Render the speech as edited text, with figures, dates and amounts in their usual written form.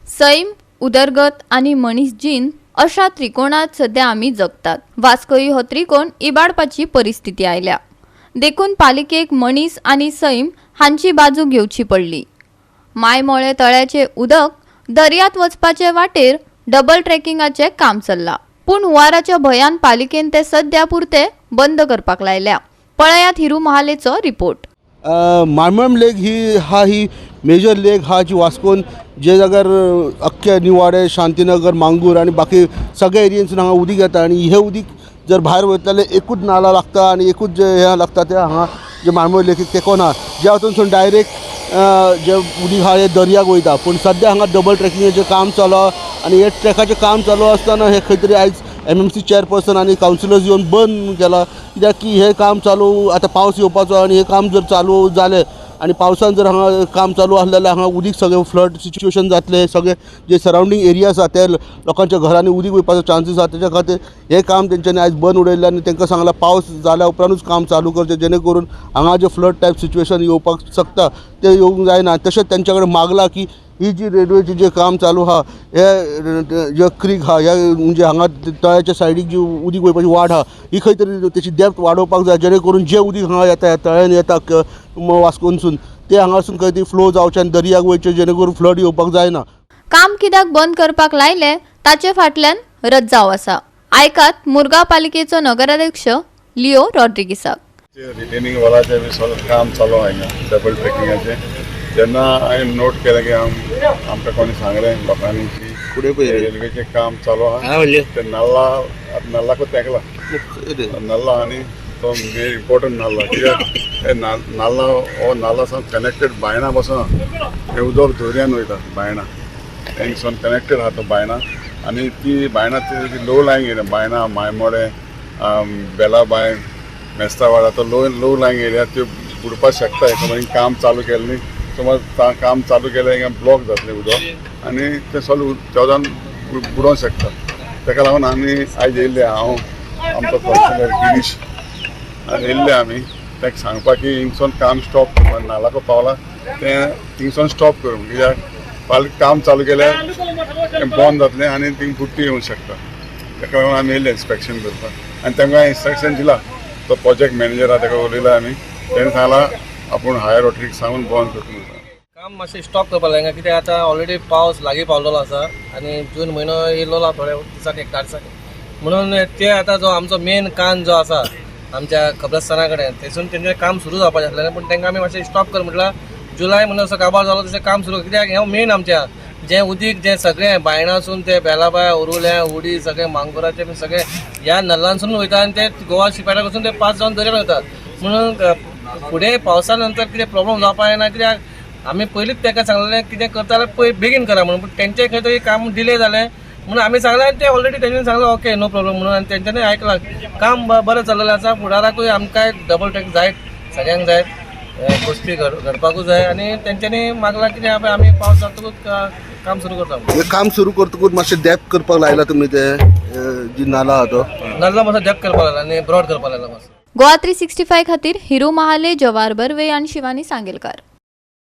सैम, उदरगत आनी मनीस जीण अशा त्रिकोणात सध्या आमी जगतात. वास्कोय हो त्रिकोण इबाडपाची परिस्थिती आयल्या. देखून पालिकेक मनीस आनी सैम हांची बाजू घेवची पडली. मायमोळे तळ्याचे उदक दर्यांत वचपाचे वाटेर डबल ट्रॅकिंगाचें काम चल्लां. पूण हुंवाराच्या भंयान पालिकेन ते सद्या पुरते बंद करपाक लायल्या. पळयात हिरू महालेचो रिपोर्ट. मारमम लेक ही हा ही मेजर लेक हा जी वास्कोन जे जाग्यार अख्खे निवाडे, शांतीनगर, मांगूर आनी बाकी सगळ्या एरियेंसून हांगा उदीक येता आनी हें उदीक जर भायर वयतले जाल्यार एकूच नाला लागता आनी एकूच जे हें लागता तें हांगा जे मारमोळ लेकीक तेंकोन आहा, ज्या वतूनसून डायरेक्ट जे उदीक आहा हें दर्याक वयता. पूण सद्या हांगा डबल ट्रॅकिंगाचें काम चालू आहा आनी हे ट्रॅकाचें काम चालू आसतना हें खंय तरी आयज एमएमसी चेअरपर्सन आनी कावन्सिलर्स येवन बंद केलां, कित्याक की हें काम चालू आतां पावस येवपाचो आनी हें काम जर चालू जालें आनी पावसान जर हांगा काम चालू आसलें जाल्यार हांगा उदीक सगळें फ्लड सिच्युएशन जातलें. सगळें जे सरावंडींग एरिया आसा ते लोकांच्या घरांनी उदीक वयपाचो चान्सीस आसा. तेच्या खातीर हें काम तेंच्यांनी आयज बंद उडयल्लें आनी तांकां सांगलां पावस जाल्या उपरांतूच काम चालू करचें, जेणे करून हांगा जे फ्लड टायप सिच्युएशन येवपाक शकता तें येवंक जायना. तशेंच तेंच्या कडेन मागलां की ही जी रेल्वेचें जें काम चालू आहा, हे जे क्रीक आहा, ह्या म्हणजे हांगा तळ्याच्या सायडीक जी उदीक वयपाची वाट आहा ही खंय तरी तेची डेप्थ वाडोवपाक जाय, जेणे करून जें उदीक हांगा येता, ह्या तळ्यान येता वास्कोनसून, तें हांगासून खंय तरी फ्लो जावचें आनी दर्याक वयचें, जेणे करून फ्लड येवपाक जायना. काम कित्याक बंद करपाक लायलें ताचे फाटल्यान रज्जाव आसा. आयकात मुरगांव पालिकेचो नगराध्यक्ष लिओ रॉड्रिगीसाक. रिटेनिंग वॉलाचें बी सगळें काम चालू आहा हिंगा डबल ट्रेकिंगाचें. तेन्ना हांवें नोट केलें की आमकां कोणी सांगलें लोकांनी की फुडें पळय. रेल्वेचें काम चालू आहा, ते नाल्ला आतां नाल्लाकूच तेंकला नाल्ला आनी तो मेन इम्पोर्टंट नाल्ला, कित्याक हे नाल्ला हो नाल्ला सावन कनेक्टेड बायणा पासून आहा. हें उदक दर्यान वयता बायणा हिंगसून कनेक्टेड आहा तो बायणा आनी ती बायणा ती लो लायंग एरिया, बायणा, मायमोळें, बेलाबाय, मेस्तावाडा, तो लो लो लायंग एरिया त्यो बुडपाक शकता. हेका काम चालू केलें न्ही, समज काम चालू केलें हिंगा ब्लॉक जातलें उदक आनी तें सगळें तेजान बुडोवंक शकता. ताका लागून आमी आयज येयल्ले, हांव, आमचो कावन्सिलर गिरीश आनी येयल्ले आमी ताका सांगपाक की हिंगसून काम स्टॉप करपाक, नालाको पावला तें थिंगसून स्टॉप करूं, कित्याक फाल्यां काम चालू केल्यार तें बंद जातलें आनी थिंग बुडटी येवंक शकता. ताका लागून आमी येयल्ले इन्स्पेक्शन करपाक आनी तांकां इन्स्ट्रक्शन दिला. तो प्रोजेक्ट मॅनेजर आहा ताका उलयला आमी, तेणें सांगलां आपूण हायर ऑथॉरिटीक सांगून बंद करता म्हणून. काम मातशें स्टॉप करपाक लायना, कित्याक आतां ऑलरेडी पावस लागीं पावलेलो आसा आनी जून म्हयनो येयल्लो आहा थोड्या दिसांनी, एक 10 दिसांनी. म्हणून ते आतां जो आमचो मेन कान जो आसा आमच्या कब्रस्ताना कडेन, थंयसून तेंचें काम सुरू जावपाचें आसलेलें, पूण तांकां आमी मातशें स्टॉप कर म्हटल्यार जुलय म्हणून असो काबार जालो तशें काम सुरू, कित्याक हें मेन आमच्या जें उदीक जें सगळें बायणासून ते बेलाबाय, उरुलें, उडी, सगळें मांगोराचें बी सगळें ह्या नल्लांसून वयता आनी ते गोवा शिपयार्डा वचून ते पास जावन दर्यान वयता. म्हणून फुडें पावसा नंतर कितें प्रॉब्लम जावपाक जायना, कित्याक आमी पयलींच ताका सांगलेलें कितें करता जाल्यार पळय बेगीन करा म्हणून, पूण तेंचें खंय तरी काम डिले जालें म्हणून आमी सांगलें आनी ते ऑलरेडी तेंच्यांनी सांगलें ओके नो प्रॉब्लम म्हणून आनी तेंच्यांनी आयकलां. काम बरें चल्लेलें आसा. फुडाराकूय आमकां डबल ट्रॅक जायत, सगळ्यांक जायत, गोश्टी घडपाकूच जाय आनी तेंच्यांनी मागलां कितें आमी पावस जातकूच काम सुरू करता. हें काम सुरू करतकूच मातशें डेप्थ करपाक लायला तुमी ते जी नाला आहा तो नाल्ला मातसो डेप्थ करपाक लागला आनी ब्रॉड करपाक लागला मातसो. गोवा 365 खातीर हिरू महाले, जवाहर बर्वे आनी शिवानी सांगेलकार.